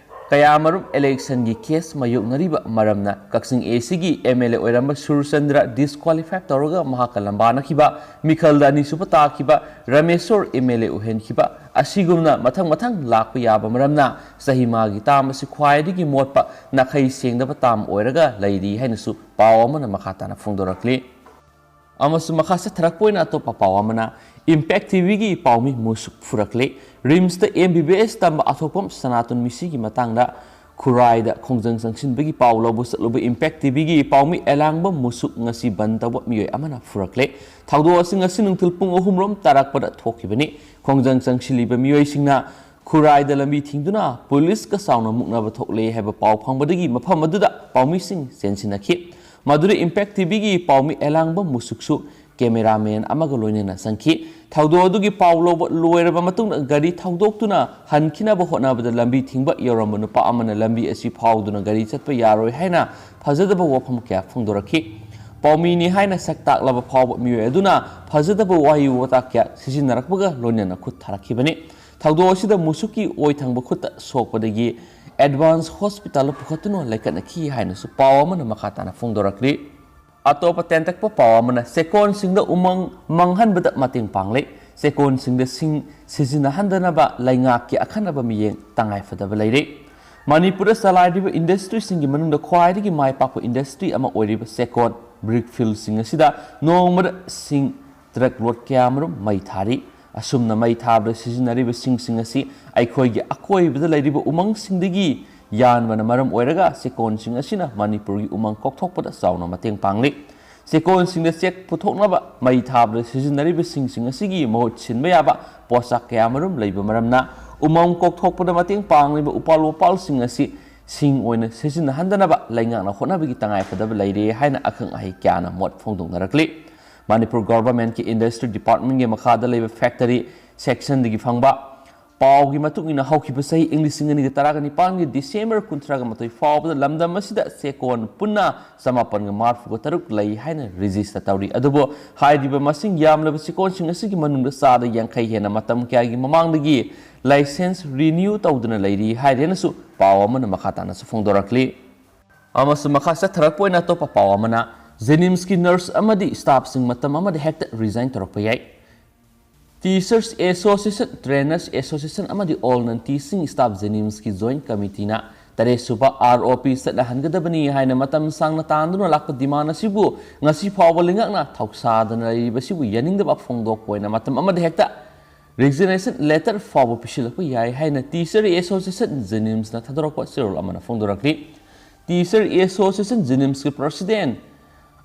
ꯀꯌꯥꯃꯔꯨꯝ ꯏꯂꯦꯛꯁꯟꯒꯤ ꯀꯦꯁ ꯃꯥꯌꯣꯛꯅꯔꯤꯕ ꯃꯔꯝꯅ ꯀꯛꯆꯤꯡ ꯑꯦ ꯁꯤꯒꯤ ꯑꯦꯝ ꯑꯦꯜ ꯑꯦ ꯑꯣꯏꯔꯝꯕ ꯁꯨꯔꯆꯟꯗ꯭ꯔ ꯗꯤꯁꯀ꯭ꯋꯥꯂꯤꯐꯥꯏ ꯇꯧꯔꯒ ꯃꯍꯥꯛꯀ ꯂꯝꯕꯥꯅꯈꯤꯕ, ꯃꯤꯈꯜꯗ ꯑꯅꯤꯁꯨꯕ ꯇꯥꯈꯤꯕ ꯔꯥꯃꯦꯁꯣꯔ ꯑꯦꯝ ꯑꯦꯜ ꯑꯦ ꯑꯣꯏꯍꯟꯈꯤꯕ ꯑꯁꯤꯒꯨꯝꯅ ꯃꯊꯪ ꯃꯊꯪ ꯂꯥꯛꯄ ꯌꯥꯕ ꯃꯔꯝꯅ ꯆꯍꯤ ꯃꯉꯥꯒꯤ ꯇꯥꯝ ꯑꯁꯤ ꯈ꯭ꯋꯥꯏꯗꯒꯤ ꯃꯣꯠꯄ, ꯅꯥꯈꯩ ꯁꯦꯡꯗꯕ ꯇꯥꯝ ꯑꯣꯏꯔꯒ ꯂꯩꯔꯤ ꯍꯥꯏꯅꯁꯨ ꯄꯥꯎ ꯑꯃꯅ ꯃꯈꯥ ꯇꯥꯅ ꯐꯣꯡꯗꯣꯔꯛꯂꯤ꯫ ꯑꯃꯁꯨꯡ ꯃꯈꯥ ꯆꯠꯊꯔꯛꯄ ꯑꯣꯏꯅ ꯑꯇꯣꯞꯄ ꯄꯥꯎ ꯑꯃꯅ, ꯏꯝꯄꯦꯛ ꯇꯤ ꯚꯤꯒꯤ ꯄꯥꯎꯃꯤ ꯃꯨꯁꯨꯛ ꯐꯨꯔꯛꯂꯦ꯫ ꯔꯤꯝꯁꯇ ꯑꯦꯝ ꯕꯤ ꯕꯤ ꯑꯦꯁ ꯇꯝꯕ ꯑꯊꯣꯛꯄꯝ ꯁꯅꯥꯇꯣꯟ ꯃꯤꯁꯤꯒꯤ ꯃꯇꯥꯡꯗ ꯈꯨꯔꯥꯏꯗ ꯈꯣꯡꯖꯪ ꯆꯪꯁꯤꯟꯕꯒꯤ ꯄꯥꯎ ꯂꯧꯕ ꯆꯠꯂꯨꯕ ꯏꯝꯄꯦꯛ ꯇꯤ ꯚꯤꯒꯤ ꯄꯥꯎꯃꯤ ꯑꯦꯂꯥꯡꯕꯝ ꯃꯨꯁꯨꯛ ꯉꯁꯤ ꯕꯟ ꯇꯧꯕ ꯃꯤꯑꯣꯏ ꯑꯃꯅ ꯐꯨꯔꯛꯂꯦ꯫ ꯊꯧꯗꯣꯛ ꯑꯁꯤ ꯉꯁꯤ ꯅꯨꯡꯊꯤꯜ ꯄꯨꯡ ꯑꯍꯨꯝ ꯔꯣꯝ ꯇꯥꯔꯛꯄꯗ ꯊꯣꯛꯈꯤꯕꯅꯤ꯫ ꯈꯣꯡꯖꯪ ꯆꯪꯁꯤꯜꯂꯤꯕ ꯃꯤꯑꯣꯏꯁꯤꯡꯅ ꯈꯨꯔꯥꯏꯗ ꯂꯝꯕꯤ ꯊꯤꯡꯗꯨꯅ ꯄꯨꯂꯤꯁꯀ ꯆꯥꯎꯅ ꯃꯨꯛꯅꯕ ꯊꯣꯛꯂꯦ ꯍꯥꯏꯕ ꯄꯥꯎ ꯐꯪꯕꯗꯒꯤ ꯃꯐꯝ ꯑꯗꯨꯗ ꯄꯥꯎꯃꯤꯁꯤꯡ ꯆꯦꯟꯁꯤꯟꯅꯈꯤ꯫ ꯃꯗꯨꯗ ꯏꯝꯄꯦꯛ ꯇꯤꯚꯤꯒꯤ ꯄꯥꯎꯃꯤ ꯑꯦꯂꯥꯡꯕꯝ ꯃꯨꯁꯨꯛꯁꯨ ꯀꯦꯃꯦꯔꯥꯃꯦꯟ ꯑꯃꯒ ꯂꯣꯏꯅꯅ ꯆꯪꯈꯤ꯫ ꯊꯧꯗꯣꯛ ꯑꯗꯨꯒꯤ ꯄꯥꯎ ꯂꯧꯕ ꯂꯣꯏꯔꯕ ꯃꯇꯨꯡꯗ ꯒꯥꯔꯤ ꯊꯧꯗꯣꯛꯇꯨꯅ ꯍꯟꯈꯤꯅꯕ ꯍꯣꯠꯅꯕꯗ ꯂꯝꯕꯤ ꯊꯤꯡꯕ ꯌꯧꯔꯝꯕ ꯅꯨꯄꯥ ꯑꯃꯅ ꯂꯝꯕꯤ ꯑꯁꯤ ꯐꯥꯎꯗꯨꯅ ꯒꯥꯔꯤ ꯆꯠꯄ ꯌꯥꯔꯣꯏ ꯍꯥꯏꯅ ꯐꯖꯗꯕ ꯋꯥꯐꯝ ꯀꯌꯥ ꯐꯣꯡꯗꯣꯔꯛꯈꯤ꯫ ꯄꯥꯎꯃꯤꯅꯤ ꯍꯥꯏꯅ ꯁꯛ ꯇꯥꯛꯂꯕ ꯐꯥꯎꯕ ꯃꯤꯑꯣꯏ ꯑꯗꯨꯅ ꯐꯖꯗꯕ ꯋꯥꯍꯩ ꯋꯥꯇꯥ ꯀꯌꯥ ꯁꯤꯖꯤꯟꯅꯔꯛꯄꯒ ꯂꯣꯏꯅꯅ ꯈꯨꯠ ꯊꯥꯔꯛꯈꯤꯕꯅꯤ꯫ ꯊꯧꯗꯣꯛ ꯑꯁꯤꯗ ꯃꯨꯁꯨꯛꯀꯤ ꯑꯣꯏ ꯊꯪꯕ ꯈꯨꯠꯇ ꯁꯣꯛꯄꯗꯒꯤ ꯑꯦꯗꯚꯥꯟꯁ ꯍꯣꯁꯄꯤꯇꯥꯜꯗ ꯄꯨꯈꯠꯇꯨꯅ ꯂꯩꯈꯠꯅꯈꯤ ꯍꯥꯏꯅꯁꯨ ꯄꯥꯎ ꯑꯃꯅ ꯃꯈꯥ ꯇꯥꯅ ꯐꯣꯡꯗꯣꯔꯛꯂꯤ꯫ ꯑꯇꯣꯞꯄ ꯇꯦꯟꯇꯛꯄ ꯄꯥꯎ ꯑꯃꯅ, ꯆꯦꯛꯀꯣꯟꯁꯤꯡꯗ ꯎꯃꯪ ꯃꯥꯡꯍꯟꯕꯗ ꯃꯇꯦꯡ ꯄꯥꯡꯂꯦ꯫ ꯆꯦꯛꯀꯣꯟꯁꯤꯡꯗ ꯁꯤꯡ ꯁꯤꯖꯤꯟꯅꯍꯟꯗꯅꯕ ꯂꯩꯉꯥꯛꯀꯤ ꯑꯈꯟꯅꯕ ꯃꯤꯠꯌꯦꯡ ꯇꯉꯥꯏꯐꯗꯕ ꯂꯩꯔꯦ꯫ ꯃꯅꯤꯄꯨꯔꯗ ꯆꯂꯥꯏꯔꯤꯕ ꯏꯟꯗꯁꯇ꯭ꯔꯤꯁꯤꯡꯒꯤ ꯃꯅꯨꯡꯗ ꯈ꯭ꯋꯥꯏꯗꯒꯤ ꯃꯥꯏ ꯄꯥꯛꯄ ꯏꯟꯗꯁꯇ꯭ꯔꯤ ꯑꯃ ꯑꯣꯏꯔꯤꯕ ꯆꯦꯛꯀꯣꯟ ꯕ꯭ꯔꯤꯛ ꯐꯤꯜꯁꯤꯡ ꯑꯁꯤꯗ ꯅꯣꯡꯃꯗ ꯁꯤꯡ ꯇ꯭ꯔꯛ ꯂꯣꯠ ꯀꯌꯥꯃꯔꯨꯝ ꯃꯩ ꯊꯥꯔꯤ꯫ ꯑꯁꯨꯝꯅ ꯃꯩ ꯊꯥꯕꯗ ꯁꯤꯖꯤꯟꯅꯔꯤꯕ ꯁꯤꯡꯁꯤꯡ ꯑꯁꯤ ꯑꯩꯈꯣꯏꯒꯤ ꯑꯀꯣꯏꯕꯗ ꯂꯩꯔꯤꯕ ꯎꯃꯪꯁꯤꯡꯗꯒꯤ ꯌꯥꯟꯕꯅ ꯃꯔꯝ ꯑꯣꯏꯔꯒ ꯆꯦꯛꯀꯣꯟꯁꯤꯡ ꯑꯁꯤꯅ ꯃꯅꯤꯄꯨꯔꯒꯤ ꯎꯃꯪ ꯀꯣꯛꯊꯣꯛꯄꯗ ꯆꯥꯎꯅ ꯃꯇꯦꯡ ꯄꯥꯡꯂꯤ꯫ ꯆꯦꯛꯀꯣꯟꯁꯤꯡꯗ ꯆꯦꯛ ꯄꯨꯊꯣꯛꯅꯕ ꯃꯩ ꯊꯥꯕꯗ ꯁꯤꯖꯤꯟꯅꯔꯤꯕ ꯁꯤꯡꯁꯤꯡ ꯑꯁꯤꯒꯤ ꯃꯍꯨꯠ ꯁꯤꯟꯕ ꯌꯥꯕ ꯄꯣꯠꯁꯛ ꯀꯌꯥꯃꯔꯨꯝ ꯂꯩꯕ ꯃꯔꯝꯅ ꯎꯃꯪ ꯀꯣꯛꯊꯣꯛꯄꯗ ꯃꯇꯦꯡ ꯄꯥꯡꯂꯤꯕ ꯎꯄꯥꯜ ꯋꯥꯄꯥꯜꯁꯤꯡ ꯑꯁꯤ ꯁꯤꯡ ꯑꯣꯏꯅ ꯁꯤꯖꯤꯟꯅꯍꯟꯗꯅꯕ ꯂꯩꯉꯥꯛꯅ ꯍꯣꯠꯅꯕꯒꯤ ꯇꯉꯥꯏꯐꯗꯕ ꯂꯩꯔꯦ ꯍꯥꯏꯅ ꯑꯈꯪ ꯑꯍꯩ ꯀꯌꯥꯅ ꯃꯣꯠ ꯐꯣꯡꯗꯣꯛꯅꯔꯛꯂꯤ꯫ ꯃꯅꯤꯄꯨꯔ ꯒꯣꯚꯔꯟꯃꯦꯟꯠꯀꯤ ꯏꯟꯗꯁꯇ꯭ꯔꯤ ꯗꯤꯄꯥꯔꯠꯃꯦꯟꯠꯀꯤ ꯃꯈꯥꯗ ꯂꯩꯕ ꯐꯦꯛꯇꯔꯤ ꯁꯦꯛꯁꯟꯗꯒꯤ ꯐꯪꯕ ꯄꯥꯎꯒꯤ ꯃꯇꯨꯡ ꯏꯟꯅ ꯍꯧꯈꯤꯕ ꯆꯍꯤ ꯏꯪ ꯂꯤꯁꯤꯡ ꯑꯅꯤꯒ ꯇꯔꯥꯒ ꯅꯤꯄꯥꯟꯒꯤ ꯗꯤꯁꯦꯝꯕꯔ ꯀꯨꯟꯊ꯭ꯔꯥꯒ ꯃꯥꯊꯣꯏ ꯐꯥꯎꯕꯗ ꯂꯝꯗꯝ ꯑꯁꯤꯗ ꯆꯦꯛꯀꯣꯟ ꯄꯨꯟꯅ ꯆꯃꯥꯄꯟꯒ ꯃꯔꯤꯐꯨꯒ ꯇꯔꯨꯛ ꯂꯩ ꯍꯥꯏꯅ ꯔꯦꯖꯤꯁꯇꯔ ꯇꯧꯔꯤ꯫ ꯑꯗꯨꯕꯨ ꯍꯥꯏꯔꯤꯕ ꯃꯁꯤꯡ ꯌꯥꯝꯂꯕ ꯆꯦꯛꯀꯣꯟꯁꯤꯡ ꯑꯁꯤꯒꯤ ꯃꯅꯨꯡꯗ ꯆꯥꯗ ꯌꯥꯡꯈꯩ ꯍꯦꯟꯅ ꯃꯇꯝ ꯀꯌꯥꯒꯤ ꯃꯃꯥꯡꯗꯒꯤ ꯂꯥꯏꯁꯦꯟꯁ ꯔꯤꯅ꯭ꯌꯨ ꯇꯧꯗꯨꯅ ꯂꯩꯔꯤ ꯍꯥꯏꯔꯦꯅꯁꯨ ꯄꯥꯎ ꯑꯃꯅ ꯃꯈꯥ ꯇꯥꯅꯁꯨ ꯐꯣꯡꯗꯣꯔꯛꯂꯤ꯫ ꯑꯃꯁꯨꯡ ꯃꯈꯥ ꯆꯠꯊꯔꯛꯄ ꯑꯣꯏꯅ ꯑꯇꯣꯞꯄ ꯄꯥꯎ ꯑꯃꯅ, ꯖꯦꯅꯤꯝꯁꯀꯤ ꯅꯔꯁ ꯑꯃꯗꯤ ꯁ꯭ꯇꯥꯐꯁꯤꯡ ꯃꯇꯝ ꯑꯃꯗ ꯍꯦꯛꯇ ꯔꯤꯖꯥꯏꯟ ꯇꯧꯔꯛꯄ ꯌꯥꯏ꯫ ꯇꯤꯆꯔꯁ ꯑꯦꯁꯣꯁꯤꯌꯦꯁꯟ, ꯇ꯭ꯔꯦꯅꯔꯁ ꯑꯦꯁꯣꯁꯤꯌꯦꯁꯟ ꯑꯃꯗꯤ ꯑꯣꯜ ꯅꯟ ꯇꯤꯆꯤꯡ ꯁ꯭ꯇꯥꯐ ꯖꯦꯅꯤꯝꯁꯀꯤ ꯖꯣꯏꯟꯠ ꯀꯃꯤꯇꯤꯅ ꯇꯔꯦꯠ ꯁꯨꯕ ꯑꯥꯔ ꯑꯣ ꯄꯤ ꯆꯠꯅꯍꯟꯒꯗꯕꯅꯤ ꯍꯥꯏꯅ ꯃꯇꯝ ꯁꯥꯡꯅ ꯇꯥꯟꯗꯨꯅ ꯂꯥꯛꯄ ꯗꯤꯃꯥꯟ ꯑꯁꯤꯕꯨ ꯉꯁꯤ ꯐꯥꯎꯕ ꯂꯩꯉꯥꯛꯅ ꯊꯧꯁꯥꯗꯅ ꯂꯩꯔꯤꯕꯁꯤꯕꯨ ꯌꯥꯅꯤꯡꯗꯕ ꯐꯣꯡꯗꯣꯛꯄ ꯑꯣꯏꯅ ꯃꯇꯝ ꯑꯃꯗ ꯍꯦꯛꯇ ꯔꯤꯖꯤꯒꯅꯦꯁꯟ ꯂꯦꯇꯔ ꯐꯥꯎꯕ ꯄꯤꯁꯤꯜꯂꯛꯄ ꯌꯥꯏ ꯍꯥꯏꯅ ꯇꯤꯆꯔ ꯑꯦꯁꯣꯁꯤꯌꯦꯁꯟ ꯖꯦꯅꯤꯝꯁꯅ ꯊꯥꯗꯣꯔꯛꯄ ꯆꯦꯔꯣꯜ ꯑꯃꯅ ꯐꯣꯡꯗꯣꯔꯛꯂꯤ꯫ ꯇꯤꯆꯔ ꯑꯦꯁꯣꯁꯤꯌꯦꯁꯟ ꯖꯦꯅꯤꯝꯁꯀꯤ ꯄ꯭ꯔꯁꯤꯗꯦꯟꯠ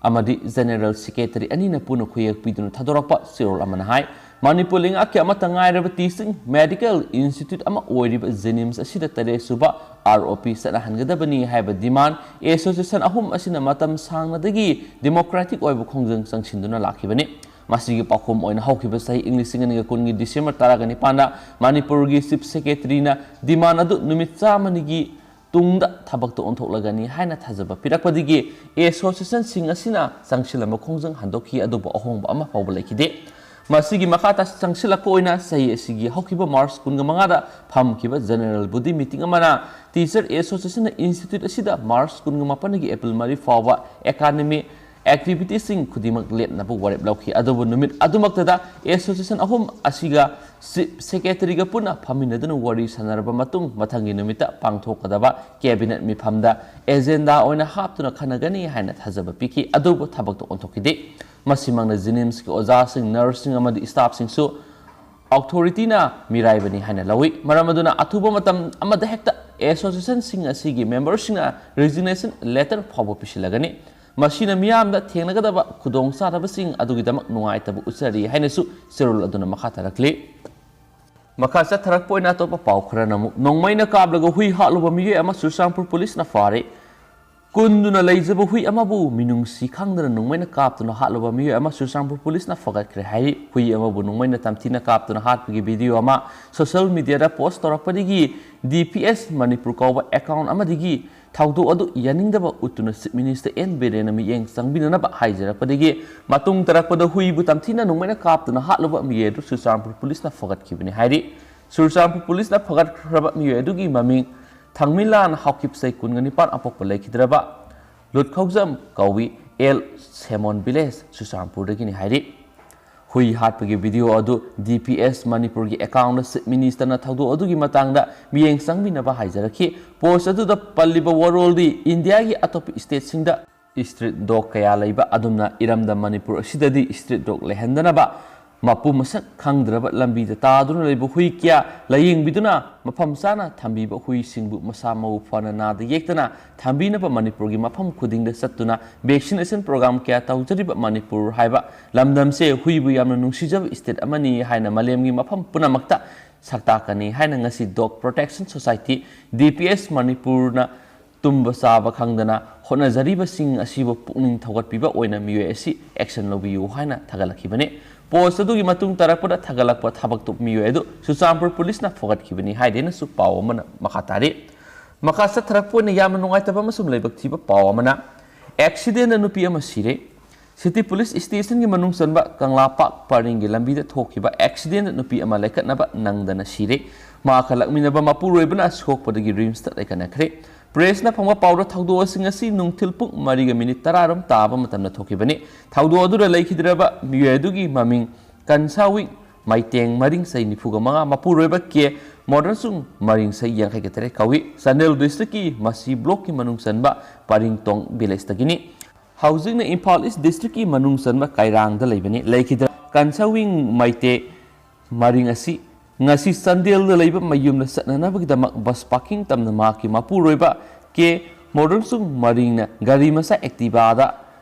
ꯑꯃꯗꯤ ꯖꯦꯅꯦꯔꯦꯜ ꯁꯦꯀ꯭ꯔꯦꯇꯔꯤ ꯑꯅꯤꯅ ꯄꯨꯟꯅ ꯈꯨꯌꯦꯛ ꯄꯤꯗꯨꯅ ꯊꯥꯗꯣꯔꯛꯄ ꯆꯦꯔꯣꯜ ꯑꯃꯅ ꯍꯥꯏ, ꯃꯅꯤꯄꯨꯔ ꯂꯩꯉꯥꯛꯀꯤ ꯑꯃꯠꯇ ꯉꯥꯏꯔꯕ teaching medical institute ꯑꯃ ꯑꯣꯏꯔꯤꯕ JNIMS ꯑꯁꯤꯗ ꯇꯔꯦꯠ ꯁꯨꯕ ROP ꯆꯠꯅꯍꯟꯒꯗꯕꯅꯤ ꯍꯥꯏꯕ demand association ꯑꯍꯨꯝ ꯑꯁꯤꯅ ꯃꯇꯝ ꯁꯥꯡꯅꯗꯒꯤ democratic ꯑꯣꯏꯕ ꯈꯣꯡꯖꯪ ꯆꯪꯁꯤꯟꯗꯨꯅ ꯂꯥꯛꯈꯤꯕꯅꯤ꯫ ꯃꯁꯤꯒꯤ ꯄꯥꯎꯈꯨꯝ ꯑꯣꯏꯅ ꯍꯧꯈꯤꯕ ꯆꯍꯤ ꯏꯪ ꯂꯤꯁꯤꯡ ꯑꯅꯤꯒ ꯀꯨꯟꯒꯤ December ꯇꯔꯥꯒ ꯅꯤꯄꯥꯟꯗ ꯃꯅꯤꯄꯨꯔꯒꯤ Chief Secretaryꯅ demand ꯑꯗꯨ ꯅꯨꯃꯤꯠ ꯆꯥꯝꯃꯅꯤꯒꯤ ꯇꯨꯡꯗ ꯊꯕꯛꯇ ꯑꯣꯟꯊꯣꯛꯂꯒꯅꯤ ꯍꯥꯏꯅ ꯊꯥꯖꯕ ꯄꯤꯔꯛꯄꯗꯒꯤ associationꯁꯤꯡ ꯑꯁꯤꯅ ꯆꯪꯁꯤꯜꯂꯝꯕ ꯈꯣꯡꯖꯪ ꯍꯟꯗꯣꯛꯈꯤ, ꯑꯗꯨꯕꯨ ꯑꯍꯣꯡꯕ ꯑꯃ ꯐꯥꯎꯕ ꯂꯩꯈꯤꯗꯦ꯫ ꯃꯁꯤꯒꯤ ꯃꯈꯥ ꯇꯥ ꯆꯪꯁꯤꯜꯂꯛꯄ ꯑꯣꯏꯅ ꯆꯍꯤ ꯑꯁꯤꯒꯤ ꯍꯧꯈꯤꯕ March ꯀꯨꯟꯒ ꯃꯉꯥꯗ ꯐꯝꯈꯤꯕ general body meeting ꯑꯃꯅ teacher associationꯅ institute ꯑꯁꯤꯗ March ꯀꯨꯟꯒ ꯃꯥꯄꯟꯗꯒꯤ April ꯃꯔꯤ ꯐꯥꯎꯕ academic activitiesꯁꯤꯡ ꯈꯨꯗꯤꯡꯃꯛ ꯂꯦꯞꯅꯕ ꯋꯥꯔꯦꯞ ꯂꯧꯈꯤ꯫ ꯑꯗꯨꯕꯨ ꯅꯨꯃꯤꯠ ꯑꯗꯨꯃꯛꯇꯗ association ꯑꯍꯨꯝ ꯑꯁꯤꯒ Chief Secretaryꯒ ꯄꯨꯟꯅ ꯐꯝꯃꯤꯟꯅꯗꯨꯅ ꯋꯥꯔꯤ ꯁꯥꯟꯅꯔꯕ ꯃꯇꯨꯡ, ꯃꯊꯪꯒꯤ ꯅꯨꯃꯤꯠꯇ ꯄꯥꯡꯊꯣꯛꯀꯗꯕ cabinet ꯃꯤꯐꯝꯗ agenda ꯑꯣꯏꯅ ꯍꯥꯞꯇꯨꯅ ꯈꯟꯅꯒꯅꯤ ꯍꯥꯏꯅ ꯊꯥꯖꯕ ꯄꯤꯈꯤ꯫ ꯑꯗꯨꯕꯨ ꯊꯕꯛꯇ ꯑꯣꯟꯊꯣꯛꯈꯤꯗꯦ꯫ ꯃꯁꯤꯃꯛꯅ JNIMSꯀꯤ ꯑꯣꯖꯥꯁꯤꯡ, nurseꯁꯤꯡ ꯑꯃꯗꯤ staffꯁꯤꯡꯁꯨ authorityꯅ ꯃꯤꯔꯥꯏꯕꯅꯤ ꯍꯥꯏꯅ ꯂꯧꯏ꯫ ꯃꯔꯝ ꯑꯗꯨꯅ ꯑꯊꯨꯕ ꯃꯇꯝ ꯑꯃꯗ ꯍꯦꯛꯇ associationꯁꯤꯡ ꯑꯁꯤꯒꯤ memberꯁꯤꯡꯅ resignation letter ꯐꯥꯎꯕ ꯄꯤꯁꯤꯜꯂꯒꯅꯤ꯫ ꯃꯁꯤꯅ ꯃꯤꯌꯥꯝꯗ ꯊꯦꯡꯅꯒꯗꯕ ꯈꯨꯗꯣꯡꯆꯥꯗꯕꯁꯤꯡ ꯑꯗꯨꯒꯤꯗꯃꯛ ꯅꯨꯡꯉꯥꯏꯇꯕ ꯎꯠꯆꯔꯤ ꯍꯥꯏꯅꯁꯨ ꯆꯦꯔꯣꯜ ꯑꯗꯨꯅ ꯃꯈꯥ ꯇꯥꯔꯛꯂꯤ꯫ ꯃꯈꯥ ꯆꯠꯊꯔꯛꯄ ꯑꯣꯏꯅ ꯑꯇꯣꯞꯄ ꯄꯥꯎ ꯈꯔꯅ ꯑꯃꯨꯛ, ꯅꯣꯡꯃꯩꯅ ꯀꯥꯞꯂꯒ ꯍꯨꯏ ꯍꯥꯠꯂꯨꯕ ꯃꯤꯑꯣꯏ ꯑꯃ ꯆꯨꯔꯆꯥꯟꯄꯨꯔ ꯄꯨꯂꯤꯁꯅ ꯐꯥꯔꯦ꯫ ꯀꯨꯟꯗꯨꯅ ꯂꯩꯖꯕ ꯍꯨꯏ ꯑꯃꯕꯨ ꯃꯤꯅꯨꯡꯁꯤ ꯈꯪꯗꯅ ꯅꯣꯡꯃꯩꯅ ꯀꯥꯞꯇꯨꯅ ꯍꯥꯠꯂꯨꯕ ꯃꯤꯑꯣꯏ ꯑꯃ ꯆꯨꯔꯆꯥꯟꯄꯨꯔ ꯄꯨꯂꯤꯁꯅ ꯐꯒꯠꯈ꯭ꯔꯦ ꯍꯥꯏꯔꯤ꯫ ꯍꯨꯏ ꯑꯃꯕꯨ ꯅꯣꯡꯃꯩꯅ ꯇꯝꯊꯤꯅ ꯀꯥꯞꯇꯨꯅ ꯍꯥꯠꯄꯒꯤ video ꯑꯃ social mediaꯗ post ꯇꯧꯔꯛꯄꯗꯒꯤ DPS ꯃꯅꯤꯄꯨꯔ ꯀꯧꯕ account ꯑꯃꯗꯒꯤ ꯊꯧꯗꯣꯛ ꯑꯗꯨ ꯌꯥꯅꯤꯡꯗꯕ ꯎꯠꯇꯨꯅ Chief Minister N ꯕꯤꯔꯦꯟꯅ ꯃꯤꯠꯌꯦꯡ ꯆꯪꯕꯤꯅꯅꯕ ꯍꯥꯏꯖꯔꯛꯄꯗꯒꯤ ꯃꯇꯨꯡ ꯇꯥꯔꯛꯄꯗ ꯍꯨꯏꯕꯨ ꯇꯝꯊꯤꯅ ꯅꯣꯡꯃꯩꯅ ꯀꯥꯞꯇꯨꯅ ꯍꯥꯠꯂꯨꯕ ꯃꯤꯑꯣꯏ ꯑꯗꯨ ꯆꯨꯔꯆꯥꯟꯄꯨꯔ ꯄꯨꯂꯤꯁꯅ ꯐꯒꯠꯈꯤꯕꯅꯤ ꯍꯥꯏꯔꯤ꯫ ꯆꯨꯔꯆꯥꯟꯄꯨꯔ ꯄꯨꯂꯤꯁꯅ ꯐꯒꯠꯈ꯭ꯔꯕ ꯃꯤꯑꯣꯏ ꯑꯗꯨꯒꯤ ꯃꯃꯤꯡ ꯊꯥꯡꯃꯤꯂꯥꯟ ꯍꯥꯎꯀꯤꯞ, ꯆꯍꯤ ꯀꯨꯟꯒ ꯅꯤꯄꯥꯟ, ꯑꯄꯣꯛꯄ ꯂꯩꯈꯤꯗ꯭ꯔꯕ ꯂꯨꯠꯈꯧꯖꯝ ꯀꯧꯏ, ꯑꯦꯜ ꯁꯦꯃꯣꯟ ꯚꯤꯂꯦꯖ, ꯆꯨꯔꯆꯥꯟꯄꯨꯔꯗꯒꯤꯅꯤ ꯍꯥꯏꯔꯤ꯫ ꯍꯨꯏ ꯍꯥꯠꯄꯒꯤ video ꯑꯗꯨ DPS ꯃꯅꯤꯄꯨꯔꯒꯤ accountꯗ Chief Ministerꯅ ꯊꯧꯗꯣꯛ ꯑꯗꯨꯒꯤ ꯃꯇꯥꯡꯗ ꯃꯤꯠꯌꯦꯡ ꯆꯪꯕꯤꯅꯕ ꯍꯥꯏꯖꯔꯛꯈꯤ꯫ Post ꯑꯗꯨꯗ ꯄꯜꯂꯤꯕ ꯋꯥꯔꯣꯜꯗꯤ ꯏꯟꯗꯤꯌꯥꯒꯤ ꯑꯇꯣꯞꯄ stateꯁꯤꯡꯗ street dog ꯀꯌꯥ ꯂꯩꯕ ꯑꯗꯨꯝꯅ ꯏꯔꯝꯗꯝ ꯃꯅꯤꯄꯨꯔ ꯑꯁꯤꯗꯗꯤ street dog ꯂꯩꯍꯟꯗꯅꯕ ꯃꯄꯨ ꯃꯁꯛ ꯈꯪꯗ꯭ꯔꯕ ꯂꯝꯕꯤꯗ ꯇꯥꯗꯨꯅ ꯂꯩꯕ ꯍꯨꯏ ꯀꯌꯥ ꯂꯥꯌꯦꯡꯕꯤꯗꯨꯅ ꯃꯐꯝ ꯆꯥꯅ ꯊꯝꯕꯤꯕ ꯍꯨꯏꯁꯤꯡꯕꯨ ꯃꯁꯥ ꯃꯎ ꯐꯅ ꯅꯥꯗ ꯌꯦꯛꯇꯅ ꯊꯝꯕꯤꯅꯕ ꯃꯅꯤꯄꯨꯔꯒꯤ ꯃꯐꯝ ꯈꯨꯗꯤꯡꯗ ꯆꯠꯇꯨꯅ vaccination program ꯀꯌꯥ ꯇꯧꯖꯔꯤꯕ ꯃꯅꯤꯄꯨꯔ ꯍꯥꯏꯕ ꯂꯝꯗꯝꯁꯦ ꯍꯨꯏꯕꯨ ꯌꯥꯝꯅ ꯅꯨꯡꯁꯤꯖꯕ state ꯑꯃꯅꯤ ꯍꯥꯏꯅ ꯃꯥꯂꯦꯝꯒꯤ ꯃꯐꯝ ꯄꯨꯝꯅꯃꯛꯇ ꯁꯛꯇꯥꯛꯀꯅꯤ ꯍꯥꯏꯅ ꯉꯁꯤ Dog Protection Society, D P S, ꯃꯅꯤꯄꯨꯔꯅ ꯇꯨꯝꯕ ꯆꯥꯕ ꯈꯪꯗꯅ ꯍꯣꯠꯅꯖꯔꯤꯕꯁꯤꯡ ꯑꯁꯤꯕꯨ ꯄꯨꯛꯅꯤꯡ ꯊꯧꯒꯠꯄꯤꯕ ꯑꯣꯏꯅ ꯃꯤꯑꯣꯏ ꯑꯁꯤ action ꯂꯧꯕꯤꯌꯨ ꯍꯥꯏꯅ ꯊꯥꯒꯠꯂꯛꯈꯤꯕꯅꯤ꯫ Post ꯑꯗꯨꯒꯤ ꯃꯇꯨꯡ ꯇꯥꯔꯛꯄꯗ ꯊꯥꯒꯠꯂꯛꯄ ꯊꯕꯛꯇꯨ ꯃꯤꯑꯣꯏ ꯑꯗꯨ ꯆꯨꯔꯆꯥꯟꯄꯨꯔ ꯄꯨꯂꯤꯁꯅ ꯐꯥꯒꯠꯈꯤꯕꯅꯤ ꯍꯥꯏꯗꯦꯅꯁꯨ ꯄꯥꯎ ꯑꯃꯅ ꯃꯈꯥ ꯇꯥꯔꯤ꯫ ꯃꯈꯥ ꯆꯠꯊꯔꯛꯄ ꯑꯣꯏꯅ ꯌꯥꯝꯅ ꯅꯨꯡꯉꯥꯏꯇꯕ ꯑꯃꯁꯨꯡ ꯂꯥꯏꯕꯛ ꯊꯤꯕ ꯄꯥꯎ ꯑꯃꯅ, accident ꯗ ꯅꯨꯄꯤ ꯑꯃ ꯁꯤꯔꯦ꯫ City Police Station ꯒꯤ ꯃꯅꯨꯡ ꯆꯟꯕ ꯀꯪꯂꯥ ꯄꯥꯛ ꯄꯔꯤꯡꯒꯤ ꯂꯝꯕꯤꯗ ꯊꯣꯛꯈꯤꯕ accident ꯗ ꯅꯨꯄꯤ ꯑꯃ ꯂꯩꯈꯠꯅꯕ ꯅꯪꯗꯅ ꯁꯤꯔꯦ꯫ ꯃꯍꯥꯛꯀ ꯂꯥꯛꯃꯤꯟꯅꯕ ꯃꯄꯨꯔꯣꯏꯕꯅ ꯁꯣꯛꯄꯗꯒꯤ RIMS ꯇ ꯂꯩꯈꯠꯅꯈ꯭ꯔꯦ꯫ Press ꯅ ꯐꯪꯕ ꯄꯥꯎꯗ ꯊꯧꯗꯣꯛ ꯑꯁꯤ ꯉꯁꯤ ꯅꯨꯡꯊꯤꯜ ꯄꯨꯡ ꯃꯔꯤꯒ ꯃꯤꯅꯤꯠ ꯇꯔꯥ ꯔꯣꯝ ꯇꯥꯕ ꯃꯇꯝꯗ ꯊꯣꯛꯈꯤꯕꯅꯤ꯫ ꯊꯧꯗꯣꯛ ꯑꯗꯨꯗ ꯂꯩꯈꯤꯗ꯭ꯔꯕ ꯃꯤꯑꯣꯏ ꯑꯗꯨꯒꯤ ꯃꯃꯤꯡ ꯀꯟꯁꯥꯋꯤꯡ ꯃꯩꯇꯦꯡ ꯃꯔꯤꯡ ꯆꯍꯤ ꯅꯤꯐꯨꯒ ꯃꯉꯥ, ꯃꯄꯨꯔꯣꯏꯕ ꯀꯦ ꯃꯣꯗꯔꯟꯁꯨꯡ ꯃꯔꯤꯡ ꯆꯍꯤ ꯌꯥꯡꯈꯩꯒ ꯇꯔꯦꯠ ꯀꯧꯏ꯫ ꯆꯥꯟꯗꯦꯜ district ꯀꯤ ꯃꯁꯤ block ꯀꯤ ꯃꯅꯨꯡ ꯆꯟꯕ ꯄꯔꯤꯡꯇꯣꯡ village ꯇꯒꯤꯅꯤ꯫ ꯍꯧꯖꯤꯛꯅ ꯏꯝꯐꯥꯜ East district ꯀꯤ ꯃꯅꯨꯡ ꯆꯟꯕ ꯀꯩꯔꯥꯡꯗ ꯂꯩꯕꯅꯤ꯫ ꯂꯩꯈꯤꯗ꯭ꯔ ꯀꯟꯁꯥꯋꯤꯡ ꯃꯩꯇꯦ ꯃꯔꯤꯡ ꯑꯁꯤ ꯉꯁꯤ ꯆꯥꯟꯗꯦꯜꯗ ꯂꯩꯕ ꯃꯌꯨꯝꯗ ꯆꯠꯅꯅꯕꯒꯤꯗꯃꯛ bus parking ꯇꯝꯅ ꯃꯍꯥꯛꯀꯤ ꯃꯄꯨꯔꯣꯏꯕ ꯀꯦ ꯃꯣꯗꯔꯟꯁꯨꯡ ꯃꯔꯤꯡꯅ ꯒꯥꯔꯤ ꯃꯆꯥ Activa ꯗ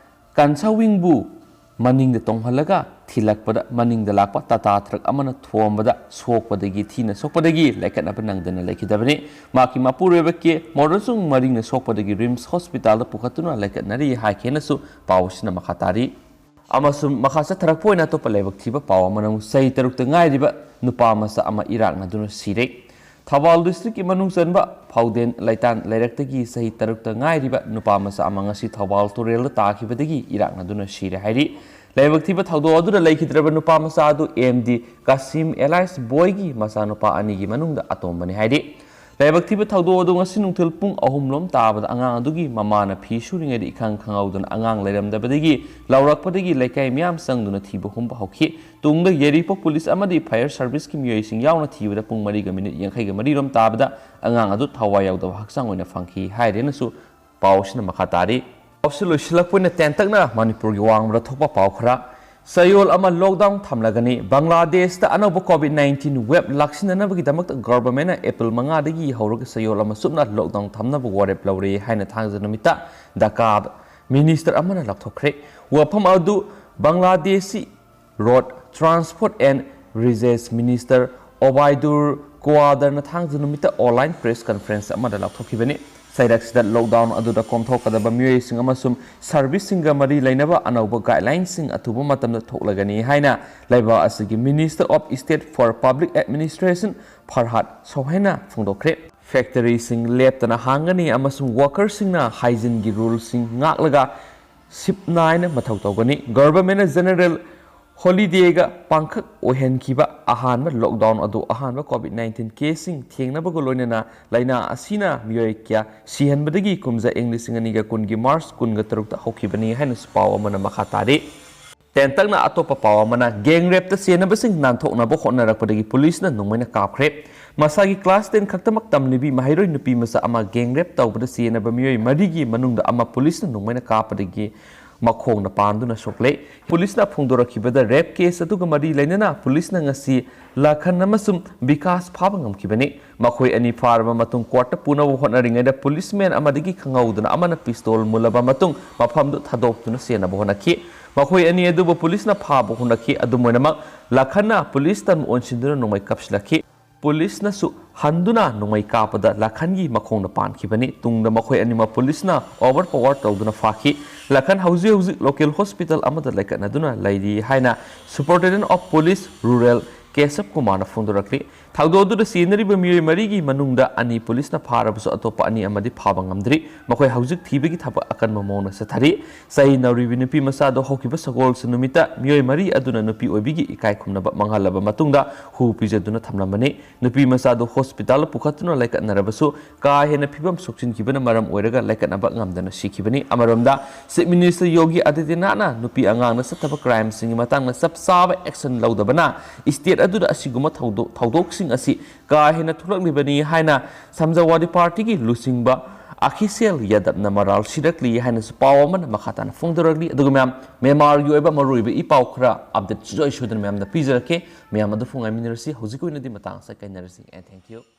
ꯀꯟꯁꯥꯋꯤꯡꯕꯨ ꯃꯅꯤꯡꯗ ꯇꯣꯡꯍꯜꯂꯒ ꯊꯤꯜꯂꯛꯄꯗ ꯃꯅꯤꯡꯗ ꯂꯥꯛꯄ Tata truck ꯑꯃꯅ ꯊꯣꯝꯕꯗ ꯁꯣꯛꯄꯗꯒꯤ, ꯊꯤꯅ ꯁꯣꯛꯄꯗꯒꯤ ꯂꯥꯏꯀꯠꯅꯕ ꯅꯪꯗꯅ ꯂꯩꯈꯤꯗꯕꯅꯤ꯫ ꯃꯍꯥꯛꯀꯤ ꯃꯄꯨꯔꯣꯏꯕ ꯀꯦ ꯃꯣꯗꯔꯟꯁꯨꯡ ꯃꯔꯤꯡꯅ ꯁꯣꯛꯄꯗꯒꯤ RIMS hospital ꯗ ꯄꯨꯈꯠꯇꯨꯅ ꯂꯥꯏꯀꯠꯅꯔꯤ ꯍꯥꯏꯈꯤꯅꯁꯨ ꯄꯥꯎ ꯑꯁꯤꯅ ꯃꯈꯥ ꯇꯥꯔꯤ꯫ ꯑꯃꯁꯨꯡ ꯃꯈꯥ ꯆꯠꯊꯔꯛꯄ ꯑꯣꯏꯅ ꯑꯇꯣꯞꯄ ꯂꯥꯏꯕꯛ ꯊꯤꯕ ꯄꯥꯎ ꯑꯃꯅ ꯑꯃꯨꯛ ꯆꯍꯤ ꯇꯔꯨꯛꯇ ꯉꯥꯏꯔꯤꯕ ꯅꯨꯄꯥ ꯃꯆꯥ ꯑꯃ ꯏꯔꯥꯛꯅꯗꯨꯅ ꯁꯤꯔꯦ꯫ ꯊꯧꯕꯥꯜ district ꯀꯤ ꯃꯅꯨꯡ ꯆꯟꯕ ꯐꯥꯎꯗꯦꯟ ꯂꯩꯇꯥꯟ ꯂꯩꯔꯛꯇꯒꯤ ꯆꯍꯤ ꯇꯔꯨꯛꯇ ꯉꯥꯏꯔꯤꯕ ꯅꯨꯄꯥ ꯃꯆꯥ ꯑꯃ ꯉꯁꯤ ꯊꯧꯕꯥꯜ ꯇꯨꯔꯦꯜꯗ ꯇꯥꯈꯤꯕꯗꯒꯤ ꯏꯔꯥꯛꯅꯗꯨꯅ ꯁꯤꯔꯦ ꯍꯥꯏꯔꯤ꯫ ꯂꯥꯏꯕꯛ ꯊꯤꯕ ꯊꯧꯗꯣꯛ ꯑꯗꯨꯗ ꯂꯩꯈꯤꯗ꯭ꯔꯕ ꯅꯨꯄꯥ ꯃꯆꯥ ꯑꯗꯨ M D ꯀꯥꯁꯤꯝ alias ꯕꯣꯏꯒꯤ ꯃꯆꯥꯅꯨꯄꯥ ꯑꯅꯤꯒꯤ ꯃꯅꯨꯡꯗ ꯑꯇꯣꯝꯕꯅꯤ ꯍꯥꯏꯔꯤ꯫ ꯂꯥꯏꯕꯛ ꯊꯤꯕ ꯊꯧꯗꯣꯛ ꯑꯗꯨ ꯉꯁꯤ ꯅꯨꯡꯊꯤꯜ ꯄꯨꯡ ꯑꯍꯨꯝ ꯂꯣꯝ ꯇꯥꯕꯗ ꯑꯉꯥꯡ ꯑꯗꯨꯒꯤ ꯃꯃꯥꯅ ꯐꯤ ꯁꯨꯔꯤꯉꯩꯗ ꯏꯈꯪ ꯈꯪꯍꯧꯗꯅ ꯑꯉꯥꯡ ꯂꯩꯔꯝꯗꯕꯗꯒꯤ ꯂꯥꯎꯔꯛꯄꯗꯒꯤ ꯂꯩꯀꯥꯏ ꯃꯤꯌꯥꯝ ꯆꯪꯗꯨꯅ ꯊꯤꯕ ꯍꯨꯝꯕ ꯍꯧꯈꯤ꯫ ꯇꯨꯡꯗ ꯌꯥꯏꯔꯤꯄꯣꯛ ꯄꯨꯂꯤꯁ ꯑꯃꯗꯤ fire service ꯀꯤ ꯃꯤꯑꯣꯏꯁꯤꯡ ꯌꯥꯎꯅ ꯊꯤꯕꯗ ꯄꯨꯡ ꯃꯔꯤꯒ ꯃꯤꯅꯤꯠ ꯌꯥꯡꯈꯩꯒ ꯃꯔꯤ ꯔꯣꯝ ꯇꯥꯕꯗ ꯑꯉꯥꯡ ꯑꯗꯨ ꯊꯋꯥꯏ ꯌꯥꯎꯗꯕ ꯍꯛꯆꯥꯡ ꯑꯣꯏꯅ ꯐꯪꯈꯤ ꯍꯥꯏꯔꯦꯅꯁꯨ ꯄꯥꯎ ꯑꯁꯤꯅ ꯃꯈꯥ ꯇꯥꯔꯤ꯫ ꯄꯥꯎꯁꯤ ꯂꯣꯏꯁꯤꯜꯂꯛꯄ ꯑꯣꯏꯅ ꯇꯦꯟꯇꯛꯅ ꯃꯅꯤꯄꯨꯔꯒꯤ ꯋꯥꯡꯃꯗ ꯊꯣꯛꯄ ꯄꯥꯎ ꯈꯔ꯫ ꯆꯌꯣꯜ ꯑꯃ lockdown ꯊꯝꯂꯒꯅꯤ꯫ ꯕꯪꯒ꯭ꯂꯥꯗꯦꯁꯇ ꯑꯅꯧꯕ COVID nineteen wave ꯂꯥꯛꯁꯤꯟꯅꯅꯕꯒꯤꯗꯃꯛꯇ governmentꯅ April ꯃꯉꯥꯗꯒꯤ ꯍꯧꯔꯒ ꯆꯌꯣꯜ ꯑꯃ ꯆꯨꯞꯅ lockdown ꯊꯝꯅꯕ ꯋꯥꯔꯦꯞ ꯂꯧꯔꯦ ꯍꯥꯏꯅ ꯊꯥꯡꯖ ꯅꯨꯃꯤꯠꯇ ꯙꯀꯥꯗ minister ꯑꯃꯅ ꯂꯥꯎꯊꯣꯛꯈ꯭ꯔꯦ꯫ ꯋꯥꯐꯝ ꯑꯗꯨ ꯕꯪꯒ꯭ꯂꯥꯗꯦꯁꯤ Road Transport and Bridges Minister ꯑꯣꯕꯥꯏꯗꯨꯔ ꯀ꯭ꯋꯥꯗꯔꯅ ꯊꯥꯡꯖ ꯅꯨꯃꯤꯠꯇ online press conference ꯑꯃꯗ ꯂꯥꯎꯊꯣꯛꯈꯤꯕꯅꯤ꯫ ꯆꯩꯔꯛꯁꯤꯗ lockdown ꯑꯗꯨꯗ ꯀꯣꯝꯊꯣꯛꯀꯗꯕ ꯃꯤꯑꯣꯏꯁꯤꯡ ꯑꯃꯁꯨꯡ serviceꯁꯤꯡꯒ ꯃꯔꯤ ꯂꯩꯅꯕ ꯑꯅꯧꯕ guidelineꯁꯤꯡ ꯑꯊꯨꯕ ꯃꯇꯝꯗ ꯊꯣꯛꯂꯒꯅꯤ ꯍꯥꯏꯅ ꯂꯩꯕꯥꯛ ꯑꯁꯤꯒꯤ Minister of State for Public Administration ꯐꯔꯍꯥꯗ ꯁꯣꯍꯦꯟꯅ ꯐꯣꯡꯗꯣꯛꯈ꯭ꯔꯦ꯫ Factoryꯁꯤꯡ ꯂꯦꯞꯇꯅ ꯍꯥꯡꯒꯅꯤ ꯑꯃꯁꯨꯡ workerꯁꯤꯡꯅ hygieneꯒꯤ ruleꯁꯤꯡ ꯉꯥꯛꯂꯒ ꯁꯤꯞ ꯅꯥꯏꯅ ꯃꯊꯧ ꯇꯧꯒꯅꯤ꯫ Governmentꯅ general holidayꯒ ꯄꯥꯡꯈꯛ ꯑꯣꯏꯍꯟꯈꯤꯕ ꯑꯍꯥꯟꯕ lockdown ꯑꯗꯨ ꯑꯍꯥꯟꯕ COVID nineteen caseꯁꯤꯡ ꯊꯦꯡꯅꯕꯒ ꯂꯣꯏꯅꯅ ꯂꯥꯏꯅꯥ ꯑꯁꯤꯅ ꯃꯤꯑꯣꯏ ꯀꯌꯥ ꯁꯤꯍꯟꯕꯗꯒꯤ ꯀꯨꯝꯖꯥ ꯏꯪ ꯂꯤꯁꯤꯡ ꯑꯅꯤꯒ ꯀꯨꯟꯒꯤ March ꯀꯨꯟꯒ ꯇꯔꯨꯛꯇ ꯍꯧꯈꯤꯕꯅꯤ ꯍꯥꯏꯅꯁꯨ ꯄꯥꯎ ꯑꯃꯅ ꯃꯈꯥ ꯇꯥꯔꯤ꯫ ꯇꯦꯟꯇꯛꯅ ꯑꯇꯣꯞꯄ ꯄꯥꯎ ꯑꯃꯅ, gang rapeꯇ ꯆꯦꯟꯅꯕꯁꯤꯡ ꯅꯥꯟꯊꯣꯛꯅꯕ ꯍꯣꯠꯅꯔꯛꯄꯗꯒꯤ ꯄꯨꯂꯤꯁꯅ ꯅꯣꯡꯃꯩꯅ ꯀꯥꯞꯈ꯭ꯔꯦ꯫ ꯃꯁꯥꯒꯤ class ten ꯈꯛꯇꯃꯛ ꯇꯝꯂꯤꯕꯤ ꯃꯍꯩꯔꯣꯏ ꯅꯨꯄꯤ ꯃꯆꯥ ꯑꯃ gang rape ꯇꯧꯕꯗ ꯆꯦꯟꯅꯕ ꯃꯤꯑꯣꯏ ꯃꯔꯤꯒꯤ ꯃꯅꯨꯡꯗ ꯑꯃ ꯄꯨꯂꯤꯁꯅ ꯅꯣꯡꯃꯩꯅ ꯀꯥꯞꯄꯗꯒꯤ ꯃꯈꯣꯡꯅ ꯄꯥꯟꯗꯨꯅ ꯁꯣꯛꯂꯦ꯫ ꯄꯨꯂꯤꯁꯅ ꯐꯣꯡꯗꯣꯔꯛꯈꯤꯕꯗ rape case ꯑꯗꯨꯒ ꯃꯔꯤ ꯂꯩꯅꯅ ꯄꯨꯂꯤꯁꯅ ꯉꯁꯤ ꯂꯈꯟ ꯑꯃꯁꯨꯡ ꯕꯤꯀꯥꯁ ꯐꯥꯕ ꯉꯝꯈꯤꯕꯅꯤ꯫ ꯃꯈꯣꯏ ꯑꯅꯤ ꯐꯥꯔꯕ ꯃꯇꯨꯡ courtꯇ ꯄꯨꯅꯕ ꯍꯣꯠꯅꯔꯤꯉꯩꯗ ꯄꯨꯂꯤꯁꯃꯦꯟ ꯑꯃꯗꯒꯤ ꯈꯪꯍꯧꯗꯅ ꯑꯃꯅ pistol ꯃꯨꯜꯂꯕ ꯃꯇꯨꯡ ꯃꯐꯝꯗꯨ ꯊꯥꯗꯣꯛꯇꯨꯅ ꯆꯦꯟꯅꯕ ꯍꯣꯠꯅꯈꯤ꯫ ꯃꯈꯣꯏ ꯑꯅꯤ ꯑꯗꯨꯕꯨ ꯄꯨꯂꯤꯁꯅ ꯐꯥꯕ ꯍꯣꯠꯅꯈꯤ꯫ ꯑꯗꯨꯝ ꯑꯣꯏꯅꯃꯛ, ꯂꯈꯟꯅ ꯄꯨꯂꯤꯁ ꯇꯝ ꯑꯣꯟꯁꯤꯟꯗꯨꯅ ꯅꯣꯡꯃꯩ ꯀꯥꯞꯁꯤꯜꯂꯛꯈꯤ꯫ ꯄꯨꯂꯤꯁꯅꯁꯨ ꯍꯟꯗꯨꯅ ꯅꯣꯡꯃꯩ ꯀꯥꯞꯄꯗ ꯂꯈꯟꯒꯤ ꯃꯈꯣꯡꯗ ꯄꯥꯟꯈꯤꯕꯅꯤ꯫ ꯇꯨꯡꯗ ꯃꯈꯣꯏ ꯑꯅꯤꯃꯛ ꯄꯨꯂꯤꯁꯅ overpower ꯇꯧꯗꯨꯅ ꯐꯥꯈꯤ꯫ ꯂꯈꯟ ꯍꯧꯖꯤꯛ ꯍꯧꯖꯤꯛ local hospital ꯑꯃꯗ ꯂꯩꯈꯠꯅꯗꯨꯅ ꯂꯩꯔꯤ ꯍꯥꯏꯅ Superintendent of Police Rural ꯀꯦꯁꯕ ꯀꯨꯃꯥꯔꯅ ꯐꯣꯡꯗꯣꯔꯛꯂꯤ꯫ ꯊꯧꯗꯣꯛ ꯑꯗꯨꯗ ꯁꯤꯖꯤꯟꯅꯔꯤꯕ ꯃꯤꯑꯣꯏ ꯃꯔꯤꯒꯤ ꯃꯅꯨꯡꯗ ꯑꯅꯤ ꯄꯨꯂꯤꯁꯅ ꯐꯥꯔꯕꯁꯨ ꯑꯇꯣꯞꯄ ꯑꯅꯤ ꯑꯃꯗꯤ ꯐꯥꯕ ꯉꯝꯗ꯭ꯔꯤ꯫ ꯃꯈꯣꯏ ꯍꯧꯖꯤꯛ ꯊꯤꯕꯒꯤ ꯊꯕꯛ ꯑꯀꯟꯕ ꯃꯑꯣꯡꯗ ꯆꯠꯊꯔꯤ꯫ ꯆꯍꯤ ꯅꯧꯔꯤꯕꯤ ꯅꯨꯄꯤ ꯃꯆꯥꯗꯣ ꯍꯧꯈꯤꯕ ꯁꯒꯣꯜꯁꯦꯟ ꯅꯨꯃꯤꯠꯇ ꯃꯤꯑꯣꯏ ꯃꯔꯤ ꯑꯗꯨꯅ ꯅꯨꯄꯤ ꯑꯣꯏꯕꯤꯒꯤ ꯏꯀꯥꯏ ꯈꯨꯝꯅꯕ ꯃꯥꯡꯍꯜꯂꯕ ꯃꯇꯨꯡꯗ ꯍꯨ ꯄꯤꯖꯗꯨꯅ ꯊꯝꯂꯝꯕꯅꯤ꯫ ꯅꯨꯄꯤ ꯃꯆꯥꯗꯨ ꯍꯣꯁꯄꯤꯇꯥꯜꯗ ꯄꯨꯈꯠꯇꯨꯅ ꯂꯩꯈꯠꯅꯔꯕꯁꯨ ꯀꯥ ꯍꯦꯟꯅ ꯐꯤꯕꯝ ꯁꯣꯛꯆꯤꯟꯈꯤꯕꯅ ꯃꯔꯝ ꯑꯣꯏꯔꯒ ꯂꯩꯈꯠꯅꯕ ꯉꯝꯗꯅ ꯁꯤꯈꯤꯕꯅꯤ꯫ ꯑꯃꯔꯣꯝꯗ, Chief Minister ꯌꯣꯒꯤ ꯑꯥꯗꯤꯇ꯭ꯌꯅꯥꯊꯅ ꯅꯨꯄꯤ ꯑꯉꯥꯡꯅ ꯆꯠꯊꯕ crimeꯁꯤꯡꯒꯤ ꯃꯇꯥꯡꯗ ꯆꯞ ꯆꯥꯕ action ꯂꯧꯗꯕꯅ state ꯑꯗꯨꯗ ꯑꯁꯤꯒꯨꯝꯕ ꯊꯧꯗꯣꯛ, ꯊꯧꯗꯣꯛꯁꯤꯡ ꯑꯁꯤ ꯀꯥ ꯍꯦꯟꯅ ꯊꯣꯛꯂꯛꯂꯤꯕꯅꯤ ꯍꯥꯏꯅ ꯁꯃꯥꯖꯋꯥꯗꯤ ꯄꯥꯔꯇꯤꯒꯤ ꯂꯨꯆꯤꯡꯕ ꯑꯈꯤꯁꯦꯜ ꯌꯥꯗꯕꯅ ꯃꯔꯥꯜ ꯁꯤꯔꯛꯂꯤ ꯍꯥꯏꯅꯁꯨ ꯄꯥꯎ ꯑꯃꯅ ꯃꯈꯥ ꯇꯥꯅ ꯐꯣꯡꯗꯣꯔꯛꯂꯤ꯫ ꯑꯗꯨꯒ ꯃꯌꯥꯝ, ꯃ꯭ꯌꯥꯟꯃꯥꯔꯒꯤ ꯑꯣꯏꯕ ꯃꯔꯨꯑꯣꯏꯕ ꯏ ꯄꯥꯎ ꯈꯔ ꯑꯞꯗꯦꯠ ꯁꯨꯡꯁꯣꯏ ꯁꯣꯏꯗꯅ ꯃꯌꯥꯝꯗ ꯄꯤꯖꯔꯛꯀꯦ꯫ ꯃꯌꯥꯝ ꯑꯗꯨ ꯐꯣꯡ ꯉꯥꯏꯃꯤꯟꯅꯔꯁꯤ꯫ ꯍꯧꯖꯤꯛꯀꯤ ꯑꯣꯏꯅꯗꯤ ꯃꯇꯥꯡ ꯑꯁꯤꯗ ꯀꯥꯏꯅꯔꯁꯤ꯫ And thank you.